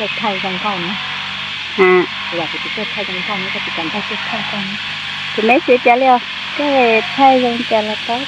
Thaij zoo nkauj na. Kuv lam kuv tus tuaj thaij zoo nkauj na, koj tsis kam nrog tuaj thaij koj na. Kuv meb siab cas li os, koj thaij zoo cas los tau.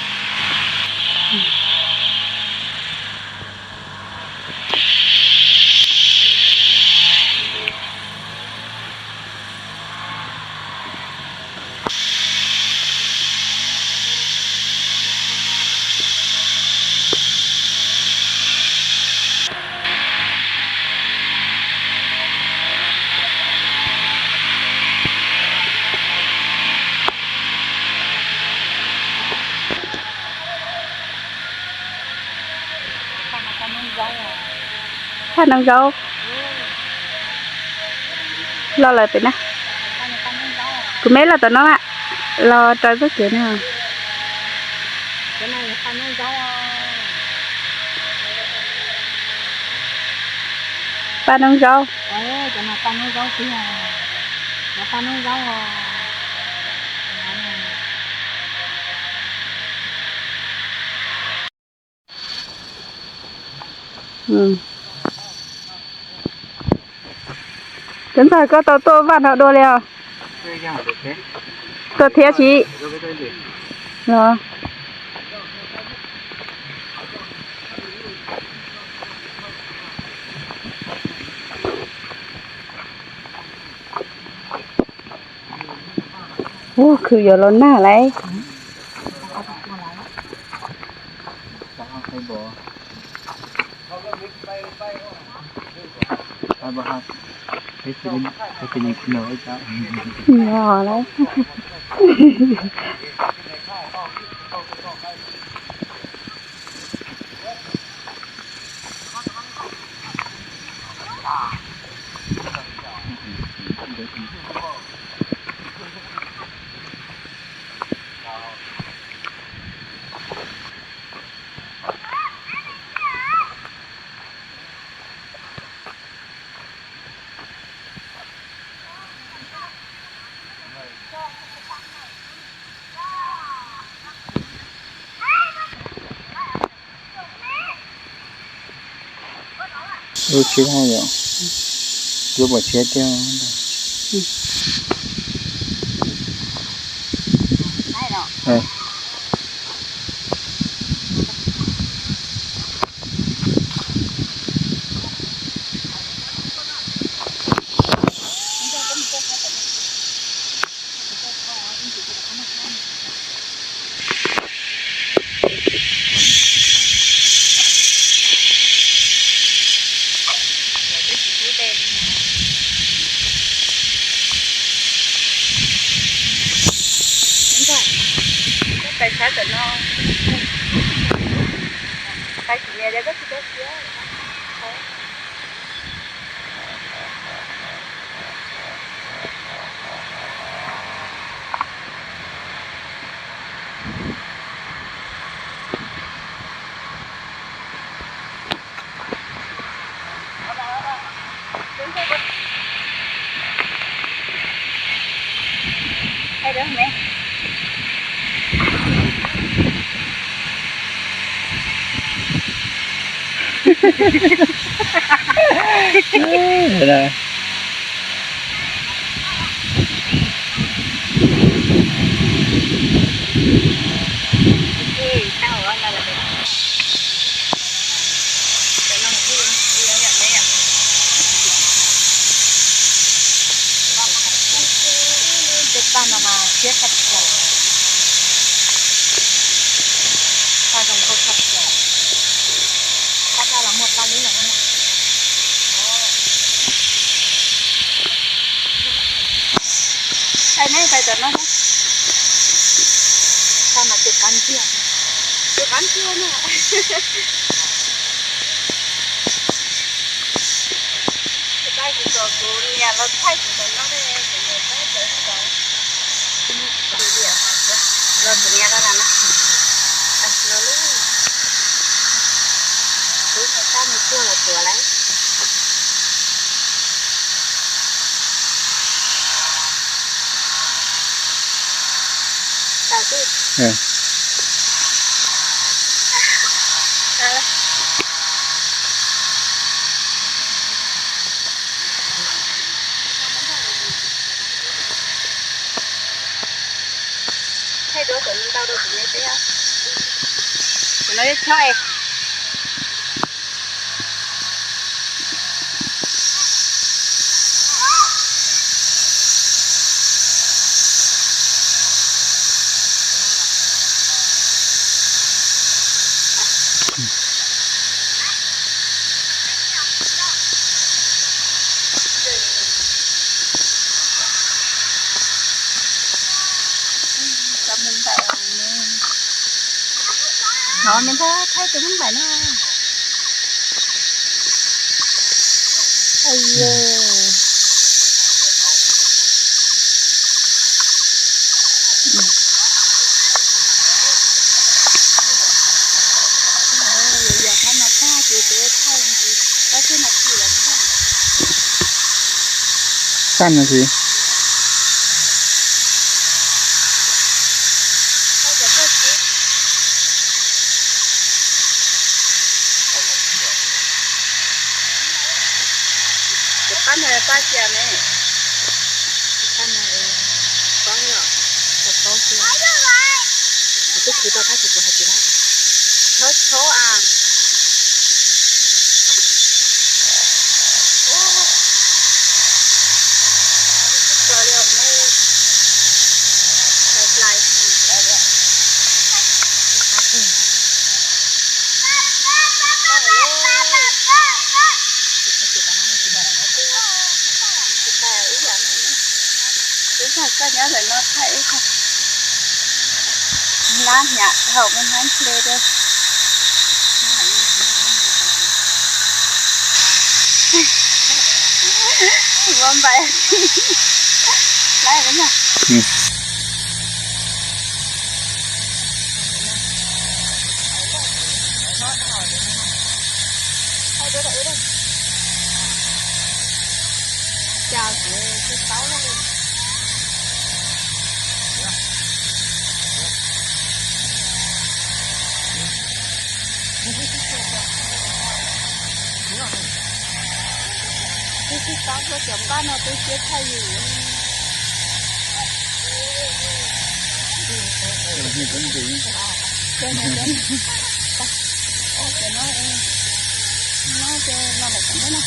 Phaj noob zaub. Loj lawm pem na. Kuv meb los tom no, los raws txoj kev na. Phaj noob zaub. Cov ntxawg, koj tau tuaj vaj no dua li os? Tuaj thiab tsis los? Ub, khwv yuav los nag lauj. Nag lauj. Lub tsheb yom, lub pom tsheb tiag. Koj pais sab tom no, pais tsis nyiam tias koj tsis tau siab. Tej paj no mas siab tshaj plaws, paj zoo nkauj tshaj plaws. Paj dab los muaj, paj lub los muaj. Pais neb pais tom no, paj mas tus qab ntxiag, tus qab ntxiag no. Kuv niam los thaij kuv tom no, kuv niam thaij kuv tom no, los kuv niam los na, los lub, kuv niam thaij nws tuag los tuav lawm. Tau tij. Cov no ntau rau kuv me peb. Cov no chob es. Hnov me ntxhais thaij tus mab npaim no. Ayo. Yog qhov no tag ces peb thaij ntsis, peb thaij no tsis lawm. Thaij no tsis. Cov pab no pab cia me. Cov pab no pab los, pab paub xwb. Kuv twb khwv tau tab sis kuv hais tsis tau. Chob chob a. Koj nyob ntawm no thaij ib qho. Lab hnyav dhau, muaj hnab hle rau. Ua npaim. Lab na. Cas kuv tsis paub li. Twb tsis paub hlo cov pab no tu siab thaij yus. Ces no, no ces no lawm tom ntej no.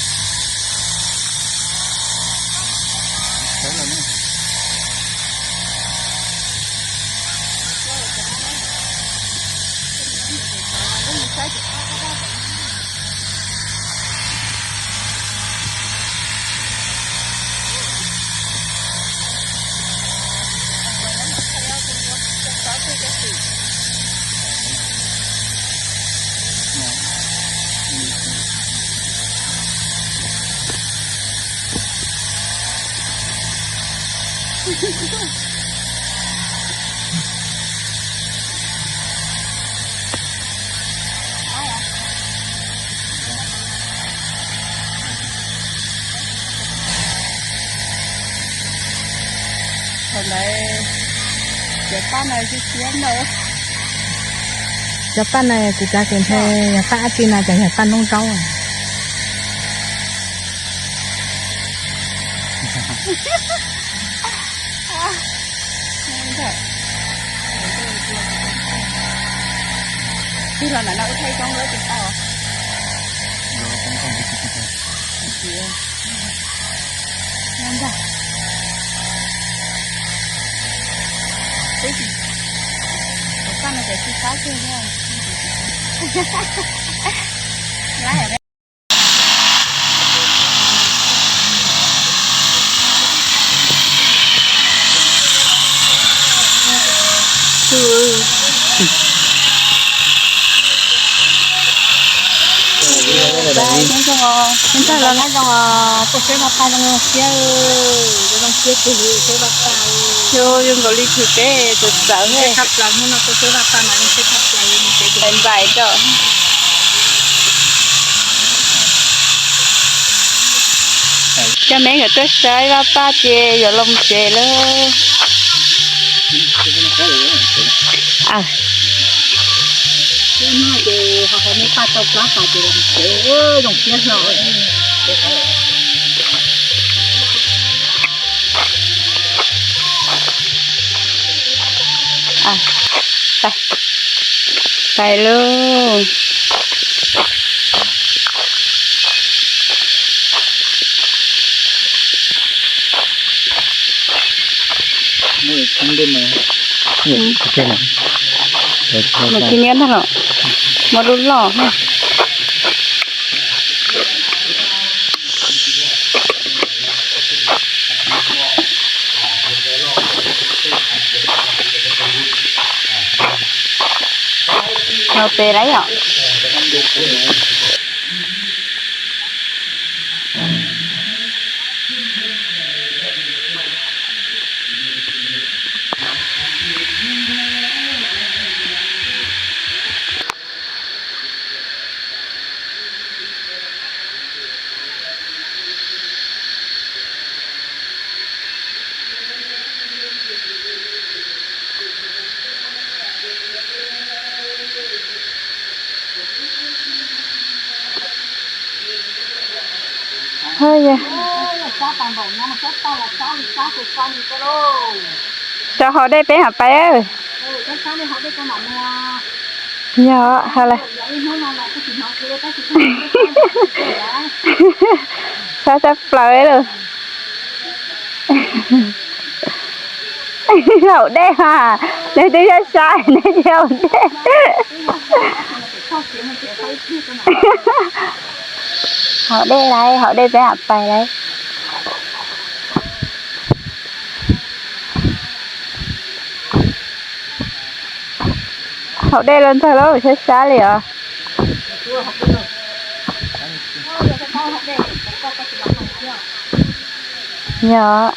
Thaum ntawd cov pab no siab siab ntau. Cov pab no kuv cav tes ntshe yog pab dab tsi no ces yog pab noob zaub. Tig los ntawm no wb thaij zoo lawm tus tau. Ntag. Twb cov pab no ces tsis fab kiag thiab. Nyob zoo os, nyob zoo os, peb vaj pag zoo siab, zoo siab kiag li peb vaj pag. Zoo nkaus li tshwm peb txawv txawv li. Npais rau cov me nkawd tuaj saib vaj paj ces yuav los tsev lawm. Ces ho ho me paj tau plab tas ces los tsev, zoo siab hlo. Pais, pais lauj. Mus khi niab ntag los, muaj lub loj. No pem lawm yom. Hawj yog, rau haus dej peb mam pais. Yog, ha lawm. Sab sab plaws lawm. Haus dej mas, nws twb sab sab nws tsis haus dej. Haus dej lawm, haus dej peb mam pais lawm. Haus dej los ntxawg lauj, sab sab li os. Yog.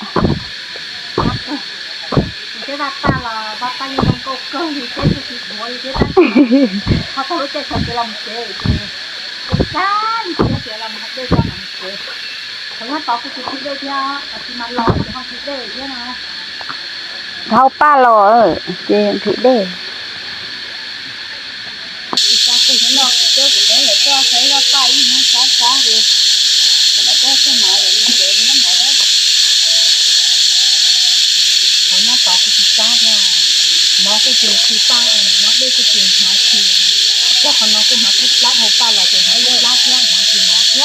Haus paj los ces nthwv dej. Qhov nyob tod kuj tsis sab thiab. Mov kuj tsis khi paj, mov dej kuj tsis hnov khi. Koj qhov no kuj hnov kub plab, dhau paj los ces hnov ib plab thiab, hnov khi mov thiab.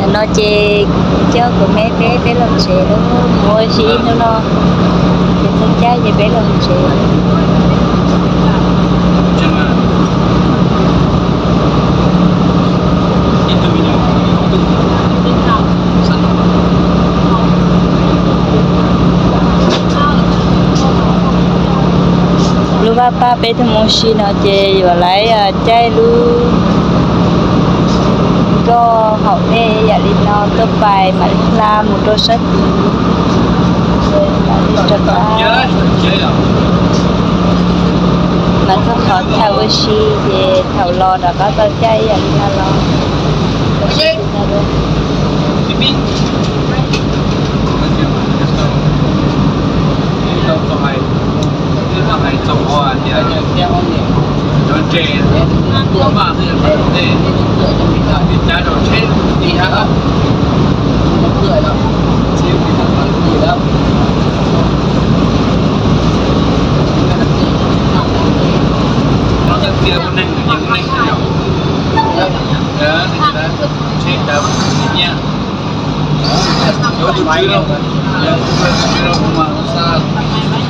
Tam no ces coj kuv me peb peb los tsev lawm, mus ua si ib hnub no, ces txog caij ces peb los tsev. Lub vaj paj peb tug mus ua si no ces yuav laiv caij lub nkoj haum dej yam li no tuaj pais mam li hla mus rau sab tid. Mas txog qhov chaw ua si ces thaum los rov qab tau caij ib yam li no los. Ib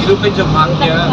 lub peb caug phav kiag.